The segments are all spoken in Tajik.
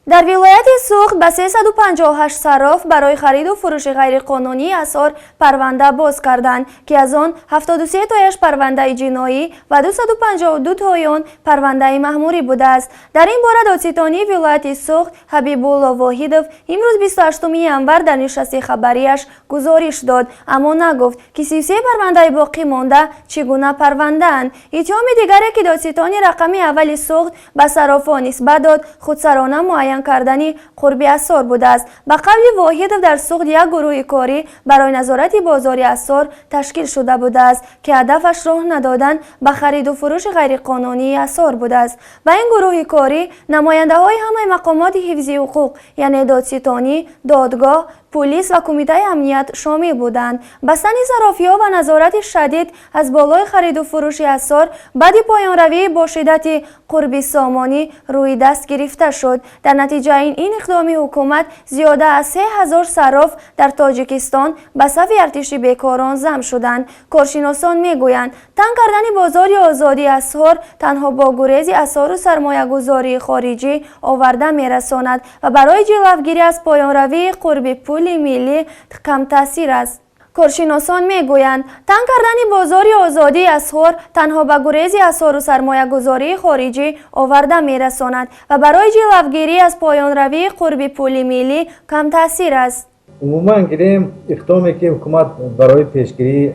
Дар вилояти Суғд ба 358 сарроф барои хариду фурӯши ғайриқонунии асъор парванда боз карданд, ки аз он 73 тояш парвандаи ҷиноӣ ва 252 тои он парвандаи маъмурӣ будааст. Дар ин бора додситонии вилояти Суғд Ҳабибулло Воҳидов имрӯз 28 январ дар нишасти хабарияш гузориш дод, аммо нагуфт, ки 33 парвандаи боқӣ монда чӣ гуна парвандаанд. Иттиҳоми дигаре, ки додситони рақами аввали Суғд ба саррофон нисбат дод, худсарона муайян кардани қурби асъор будааст. Ба қавли Воҳидов, дар Суғд як гурӯҳи корӣ барои назорати бозори асъор ташкил шуда будааст, ки ҳадафаш роҳ надодан ба хариду фурӯши ғайриқонунии асъор будааст. Ба ин гурӯҳи корӣ намояндаҳои ҳамаи мақомоти ҳифзи ҳуқуқ, яъне додситонӣ, додгоҳ, пулис ва кумитаи амният шомил буданд. Бастани саррофиҳо ва назорати шадид аз болои хариду фурӯши асъор баъди поёнравии бо шиддати қурби сомонӣ рӯи даст гирифта шуд. Дар натиҷаи ин иқдоми ҳукумат зиёда аз 3000 сарроф дар Тоҷикистон ба сафи артиши бекорон зам шуданд. Коршиносон мегӯянд, танг кардани бозори озодии асъор танҳо бо гурези асъору сармоягузории хориҷӣ оварда мерасонад ва барои ҷилавгирӣ аз поёнравии қурби пули миллӣ камтаъсир аст. Коршиносон мегӯянд, танг кардани бозори озодии асъор танҳо ба гурези асъору сармоягузории хориҷӣ оварда мерасонад ва барои ҷилавгирӣ аз поёнравии қурби пули миллӣ камтаъсир аст. Умуман гирем, иқдоме, ки ҳукумат барои пешгирии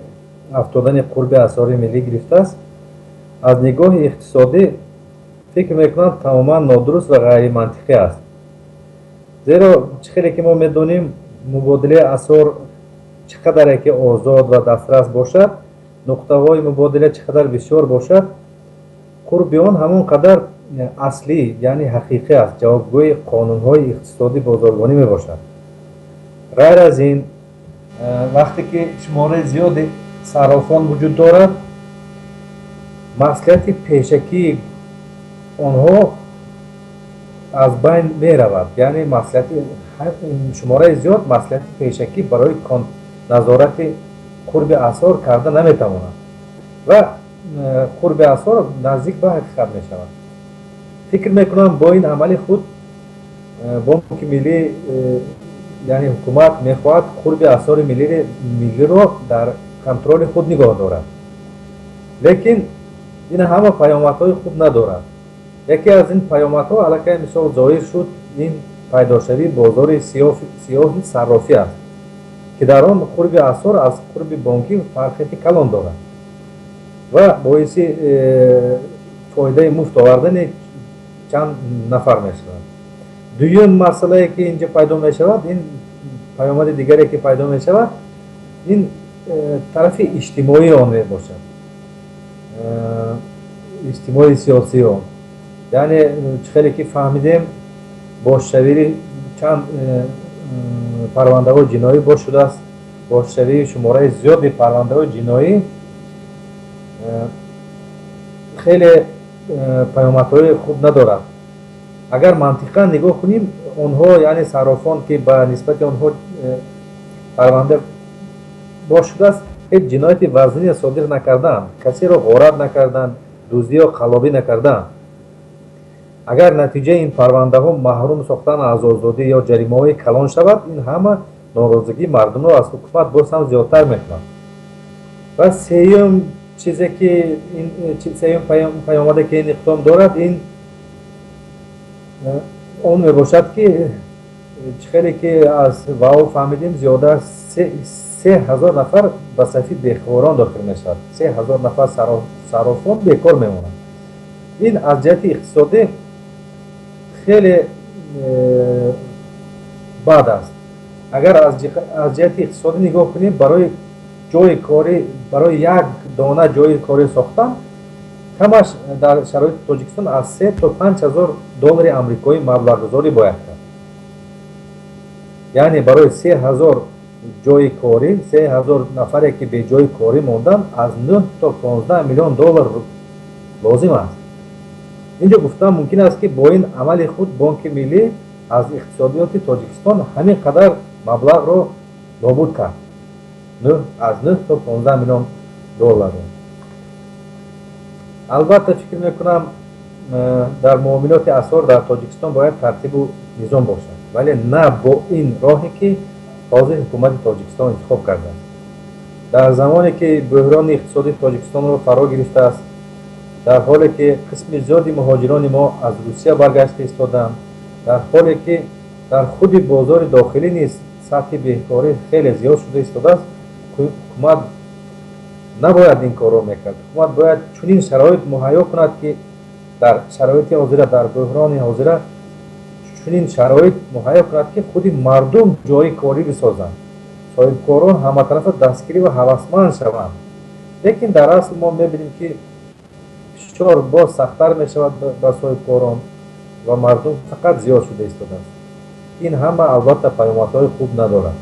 афтодани қурби асъори миллӣ гирифтааст, аз нигоҳи иқтисодӣ, фикр мекунам, тамоман нодуруст ва ғайримантиқӣ аст, зеро чӣ хеле ки мо медонем, мубодилаи асъор чӣ қадаре ки озод ва дастрас бошад, нуқтаҳои мубодила чӣ қадар бисёр бошад, қурби он ҳамон қадар аслӣ, яъне ҳақиқӣ аст, ҷавобгӯи қонунҳои иқтисодӣ бозоргонӣ мебошад. Ғайр аз ин, вақте ки шумораи зиёди саррофон вуҷуд дорад, маслиҳати пешакии онҳо аз байн меравад, яъне маслиҳати шумораи зиёд маслиҳати пешакӣ барои назорати қурби асъор карда наметавонад ва қурби асъор наздик ба ҳақиқат мешавад. Фикр мекунам, бо ин амали худ Бонки миллӣ, яъне ҳукумат, мехоҳад қурби асъори миллиро дар контроли худ нигоҳ дорад, лекин ин ҳама паёмадҳои хуб надорад. Яке аз ин паёмадҳо аллакай мисол зоҳир шуд, ин пайдошавии бозори сиёҳи саррофӣ аст, ки дар он қурби асъор аз қурби бонкӣ фарқияти калон дорад ва боиси фоидаи муфт овардани чанд нафар мешавад. Дуюм масъалае, ки инҷо пайдо мешавад, ин паёмади дигаре, ки пайдо мешавад, ин тарафи иҷтимоии он мебошад, иҷтимои сиёсии он. Яъне чӣ хеле ки фаҳмидем, бозшавии чанд парвандаҳои ҷиноӣ боз шудааст. Бозшавии шумораи зиёди парвандаҳои ҷиноӣ хеле паёмадҳои хуб надорад. Агар мантиқан нигоҳ кунем, онҳо, яъне саррофон, ки ба нисбати онҳо парванда боз шудааст, ҳеҷ ҷинояти вазнине содир накардаанд, касеро ғорат накарданд, дуздӣ ё қаллобӣ накардаанд. Агар натиҷаи ин парвандаҳо маҳрум сохтан аз озодӣ ё ҷаримаҳои калон шавад, ин ҳама норозигии мардумро аз ҳукумат боз ҳам зиёдтар мекунад. Ва сеюм чизе ки, сеюм паёмаде, ки ин иқдом дорад, ин он мебошад, ки чӣ хеле ки аз ВАО фаҳмидем, зиёда аз 3000 нафар ба сафи бекорон дохил мешавад, 3000 нафар саррофон бекор мемонанд. Ин аз ҷиҳати иқтисодӣ хеле бад аст. Агар аз ҷиҳати иқтисодӣ нигоҳ кунем, барои ҷои корӣ, барои як дона ҷои корӣ сохтан камаш дар шароити Тоҷикистон аз 3 то 5 ҳазор доллари амрикоӣ маблағгузорӣ бояд кард. Яъне барои 3000 ҷои корӣ, 3000 нафаре, ки беҷои корӣ монданд, аз 9 то 15 миллион доллар лозим аст. Инҷо гуфтан мумкин аст, ки бо ин амали худ Бонки миллӣ аз иқтисодиёти Тоҷикистон ҳамин қадар маблағро нобуд кард, аз 9 то 15 миллион долларро. Албатта, фикр мекунам, дар муомилоти асъор дар Тоҷикистон бояд тартибу низом бошад, вале на бо ин роҳе, ки ҳозир ҳукумати Тоҷикистон интихоб кардааст. Дар замоне ки бӯҳрони иқтисодии Тоҷикистонро фаро гирифтааст, дар ҳоле ки қисми зиёди муҳоҷирони мо аз Русия баргашта истодаанд, дар ҳоле ки дар худи бозори дохилӣ низ сатҳи бекорӣ хеле зиёд шуда истодааст, ҳукумат набояд ин корро мекард. Ҳукумат бояд чунин шароит муҳайё кунад, ки дар шароити ҳозира, дар бӯҳрони ҳозира чунин шароит муҳайё кунад, ки худи мардум ҷои корӣ бисозанд, соҳибкорон ҳаматарафа дастгирӣ ва ҳавасманд шаванд. Лекин дар асл мо мебинем, ки фишор боз сахттар мешавад ба соҳибкорон ва мардум фақат зиёд шуда истодааст. Ин ҳама, албатта, паёмадҳои хуб надорад.